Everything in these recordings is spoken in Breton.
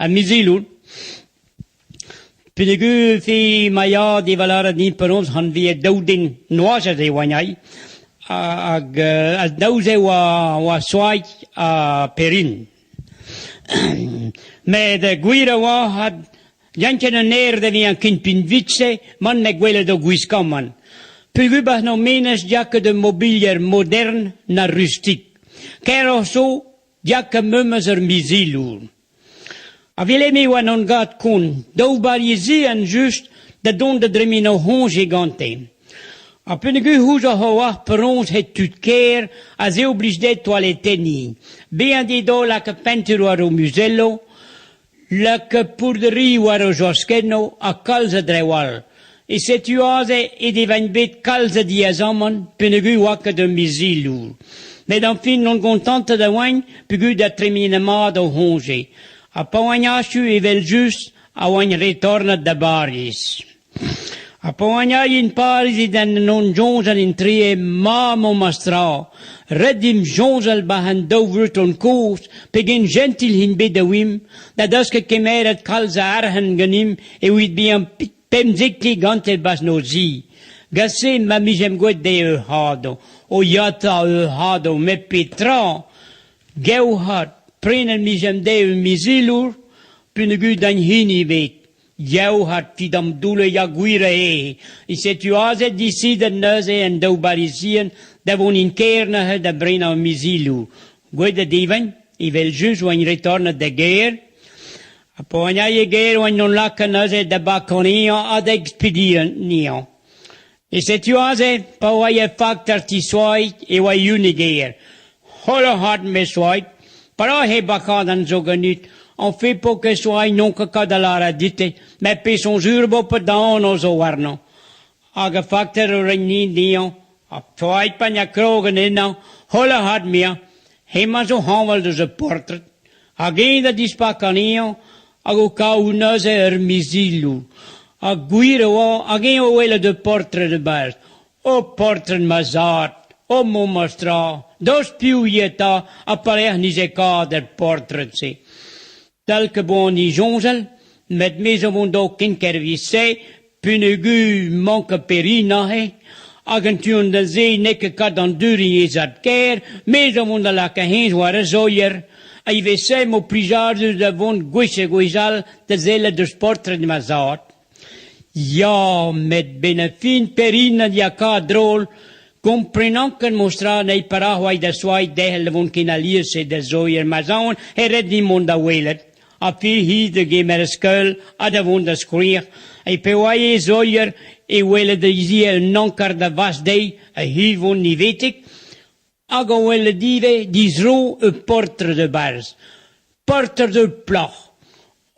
Ar miziloù. Peogwir fe ma ya de lâret din penaos anveet daou den noazhet e oa anezhi hag an daou-se oa oa Soaig ha Perrine. Met gwir a oa ha n'eant ket an aer da vezañ ken pinvidik-se man 'ma gwelet o gwiskamant. Peogwir 'barzh ar menez 'ya ket ur mobilier modern na rustik. Kaeroc'h zo 'ya ket memes ur mizilour. A-veleme e oa en gad kont, daou Barizian just da dont da dremen o c'hoñje gante. Ha peogwir ouzoc'h a-walc'h penaos he tud-kêr a zeu blij dezhe toaletenniñ. Bezañ d'he lakaat pentur war o muzelloù, lakaat poudri war o joskennoù ha kalz a draoù all. E setu aze he devaint bet kalz a diaezamant peogwir 'oa ket ur mizilour. Met añfin on gontantet a oaint peogwir da tremenet mat o c'hoñje. Ha pa oaint achu evel-just a oaint retornet da Bariz. Ha pa oaint aet en Pariz edan on soñjal entre ma 'mañ ma stra. Ret dimp soñjal 'ba' an daou vreton kozh pegen jentil int bet da oimp, da deus ket kemeret kalz a arc'hant ganimp evit bezañ Pemzek gante 'barzh o zi. Gant-se ma 'mijemp gwelet dezhe ur c'hado. O ya 'ta ur c'hado, met petra? Gewc'hat, prenet 'mijemp dezhe ur mizilour peogwir d'an hini ebet. Gewc'hat, fidamdoule ya gwir eo. Setu aze disidet neuze an daou Barizian da vont en kêr neuze da brenañ ur mizilour. Gwelet ivez, evel-just 'oaint retornet da gêr. Ha pa oan aet e gêr 'oan on lakaet neuze da bakañ anezhañ ha da expediñ anezhañ. E setu aze, pa oa e faktor ti-soaig e oa Yun e gêr. Holl c'hoant me soaig, petra he bakadenn zo ganit? Añfin 'po ket soaig n'on ket kat da lâret dit-te, met peson sur 'bo pet da anv zo warnañ. Hag ar faktor o reiñ dezhañ, ha soaig pa 'na krog ennañ, holl c'hoant 'meañ, hemañ zo hañval deus ur poltred. Hag eñ da dispakañ anezhañ hag o kaout neuze ur miziloù. Ha gwir e oa hag eñ o welet ur poltred e-barzh. O poltred ma zad, o memes tra, daoust piv eo 'ta ha pelec'h 'nije kavet ar poltred-se. Tal ket boan disoñjal, met me zo vont d'o kenkervi-se peogwir 'mañ ket Perrine aze, hag en tu-hont da se n'eo ket kat an deuriñ he zad-kaer, me zo vont da lakaat hennezh war e solier. Ha ivez-se 'mo plijadur da vont gwech ha gwech all da sellet deus poltred ma zad. Ya, met 'benn ar fin Perrine a ya ka't drol, komprenañ ket mostra anezhi perak 'oa da soailh derc'hel da vont ken alies-se da solier ma zaon e ret din mont da welet. Ha pe-hi da gemer skeul ha da vont da skouer, e pe oa he solier e welet hiziv un ankar da vas dezhi ha hi vont nivetek, hag o welet ivez dizro ur poltred e-barzh, poltred ur plac'h.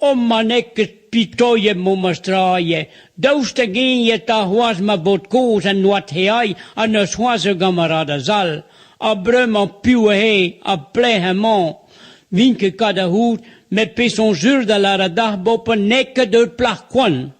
O ma n'eo ket pitoiet memes tra ivez, daoust hag-eñ e ta c'hoazh ma baotr-kozh en oad he ailh ha n'eus c'hoazh ur gamaradez all? Ha bremañ piv eo ha pelec'h emañ? 'Vin ket kat da c'hoût, met peson sur da lâret deoc'h bopen n'eo ket ur plac'h koant.